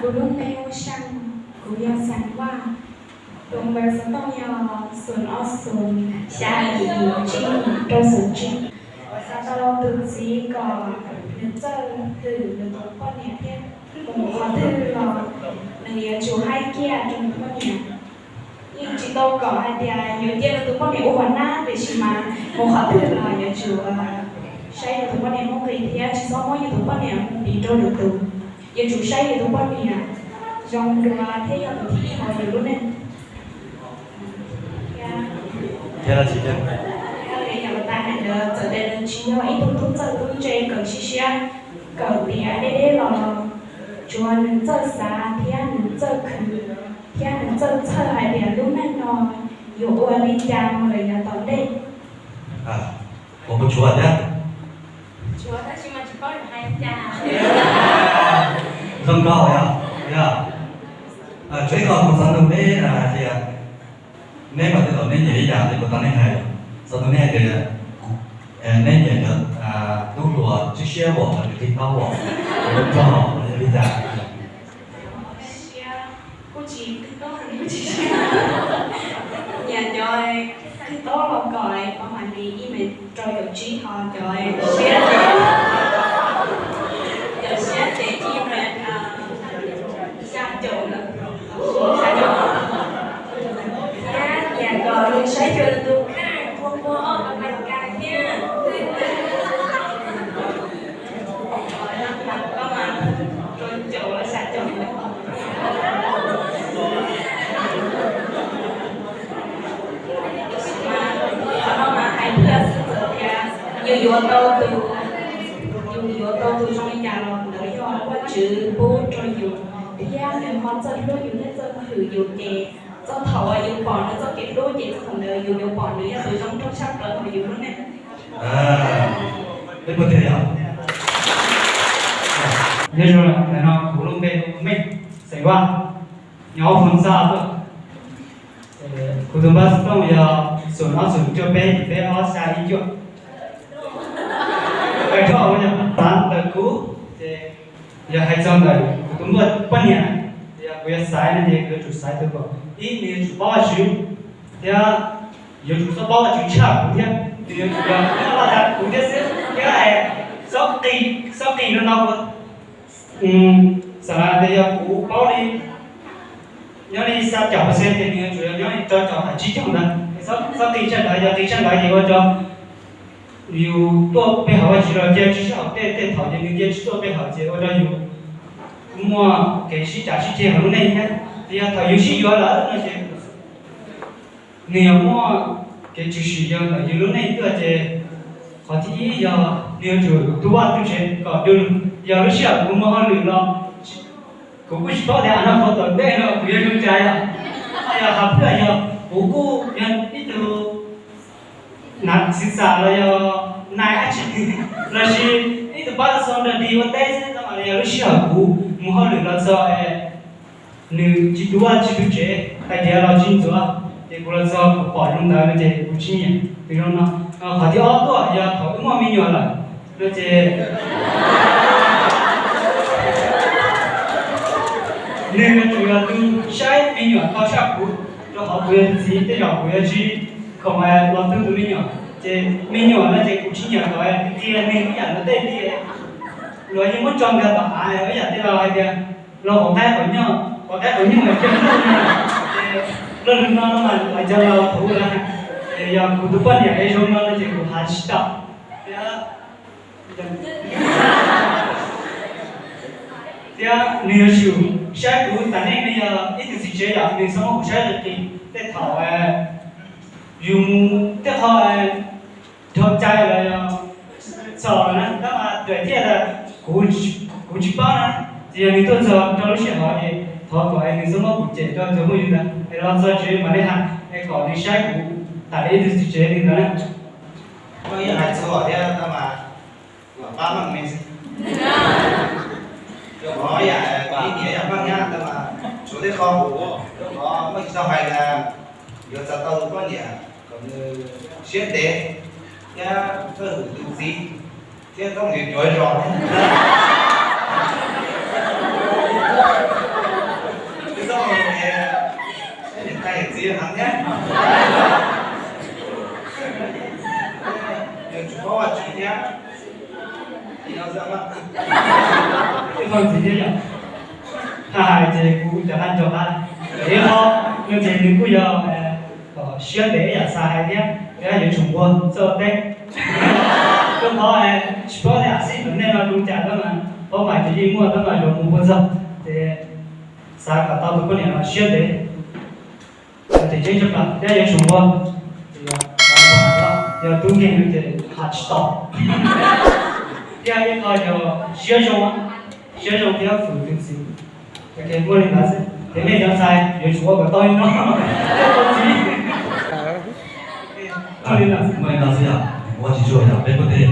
Kuv lub npe hu Xyaa, kuv yog Xeem Vaj. Tus npawb xov tooj yog xoom ob xoom xya yim yim tsib rau xoom tsib. Kuv xav tau tus txiv kom nws txawj hwm nws tus poj niam thiab mus qhov twg los nws yuav tsum haib kiag rau nws poj niam. Yeej tsis tau kom hais tias yuav cia nws tus poj niam ua nab, tiam sis mas mus qhov twg los yuav tsum saib yus tus poj niam muaj nqis thiab tsis txhob muab yus tus poj niam mus piv rau lwm tus. Yuav tsum saib yus tus poj niam zoo dua thiab yog tus thib ib hauv yus lub neej. Thiab, thiab los tsis yog, thiab li yog tas hais ntawd txawm tias nws tsis yog ib tug tub txawj tub ntse kawm siab siab, kawm tiav deb deb los tsuav nws txawj xav thiab nws txawj khwv thiab nws txawj txhawj hais tias lub neej no yuav ua li cas mus lawm yav tom ntej. Kuv puas tshuav thiab? Tshuav tab sis mas tsis paub yuav hais li cas. Zoo nkauj yog, yog. Tsuav ib qho kuv xav nug neb hais tias neb mas tej zaum neb nyiam ib yam li kuv tau neb hais, xav nug neb hais tias neb nyiam cov tub hluas siab siab os los yog qig taub os, lub rog los yog li cas? Kuj tsis qig taub, kuj tsis siab. Nyiam cov qig taub los kom pab mam li ib mev rau caum tsib, ho cov siab ces, cov siab ces ib mev xya caum lawm, xya caum. Thiab nyiam kom nws saib xyuas nws tus kheej, ua ua ob kas mas kas thiab. Koj mas rau caum los xya caum. Qhov no mas hais tias xwb txawm tias yus yuav tau tus, yus yuav tau tus zoo li cas los ntawd yog Vajtswv pub rau yus, thiab nws ho txawj hlub yus thiab txawj hwm yus, ces txog thaum uas yus pom nws txoj kev hlub ces txog thaum ntawd yus yuav pom nws yog tus zoo nraug tshaj plaws hauv yus lub neej. Nyob zoo, ntawm no kuv lub npe hu Meej, xeem Vaj, nyob Foom Xaj tuaj. Kuv tus npawb xov tooj yog xoom ob xoom cuaj peb yim peb ob xya ib cuaj. Hais rau yog xav ntawm kuv ces yog hais txog ntawm kuv tus poj niam, yog kuv yuav xaiv no ces kuv yuav tsum xaiv tus kom ib, nws yuav tsum paub Vajtswv thiab yuav tsum txhob paub Vajtswv tshaj kuv thiab, nws yuav tsum yog paub tag kuv thiab xwb thiab es txhob qis, txhob qis no no kuv. Xav tias yog kuv paub li nyob li xya caum percent ces nws yuav tsum yog nyob li rau caum tas tsib caug ntawd, txhob qis tshaj ntawd, yog qis tshaj ntawd ces ua rau yus tuaj pe hawm Vajtswv los cia tsis sib haum, tej tej thaum ces nws cia tsis tuaj pe hawm ces ua rau yus muaj kev sib cav sib ceg hauv lub neej thiab. Ces yog thaum yus sib yuav lawm no ces nws yuav muaj kev tshwm sim yog ntawm yus lub neej tuaj ces qhov thib ib yog nws yuav tsum tu vaj tu tsev kom du lug. Yog lub sij hawm kuv mus hauj lwm los kuv kuj tsis paub tias av no qhov tom ntej no kuv yuav zoo cas yom. Yog hav pwj yog kuv kuj yog ib tug nav xwv xam los yog nais dab tsi los sis ib tug pab xo nrog dig ua teb xwb, tab mas yog lub sij hawm kuv mus hauj lwm los txog nws tsis tu vaj tsis tu tsev, hais tias los tsis ntxuav, ces kuv los txog kuv pom zoo ntawd no ces kuv tsis nyiam tus zoo no. Qhov thib ob tuaj yog thaum wb muaj me nyuam lawm no ces nws yuav tsum yog tus saib me nyuam tau tshaj kuv, rau qhov kuv yog tus txiv tej zaum kuv yuav tsis khoom los tu tus me nyuam. Ces me nyuam no ces kuv tsis nyiam kom cia nws ib yam luag tej li, luag yeej muab tso nkag tom av ib yam tej laus hais tias laus quav qaib quav nyuj, quav qaib quav nyuj cia ntuj no. Ces lo lus no no mas lawv cov laus thuv lawm. Ces yog kuv tus poj niam es zoo no no ces kuv hais tsis tau. Thiab nws yuav tsum saib kuv tas neej, nws yog ib tug txiv tsev yom, nws txhob muab kuv saib qis qis. Tej thaum yus mus tej qho dhau cai los yog txhaum na, tab mas daim thiaj tias kuv tsis paub na, ces yog nws tuaj txog rau lub sij hawm ces thov kom es nws txhob muab kuv cem rau cov phooj ywg ntawd, es los txog tsev mam li hais, es kom nws saib kuv tas li ib tug txiv tsev li ntawd na. Muaj ib yam hais txhua thiab tab mas kuv pab meej me xwb. Rau qhov yam kuv ib niam yam meej nyab tab mas tshuav tej qho kuv rau qhov muaj tsis tau hais tias yuav xav tau tus poj niam kom nws siab ntev thiab txawj hwm tus txiv thiab txhob mus yuav cuav zos thiab. Hais ces kuv cov qab nco qab, ib qho no ces nws kuj yog kom siab ntev ib yam xav hais thiab, yuav tsum nquag txoj teb. Rau qhov tsis paub tias xib hwb nej no zoo cas tab mas paub mas ces yeej muaj tab mas yuav mus puag txog, ces xav kom tau tus poj niam no siab ntev, tseem ceeb tshaj plaws thiab yuav tsum nquag, ces yog tub nkeeg no ces hais tsis tau. Thiab ib qho yog siab zoo, siab zoo thiab fwm tus txiv. Muaj li ntawd xwb ces nej cov ntxhais yuav tsum ua kom tau li no thiab tau txiv. Muaj li ntawd xwb yom, ua tsis tsuag yom, peb kuj teb.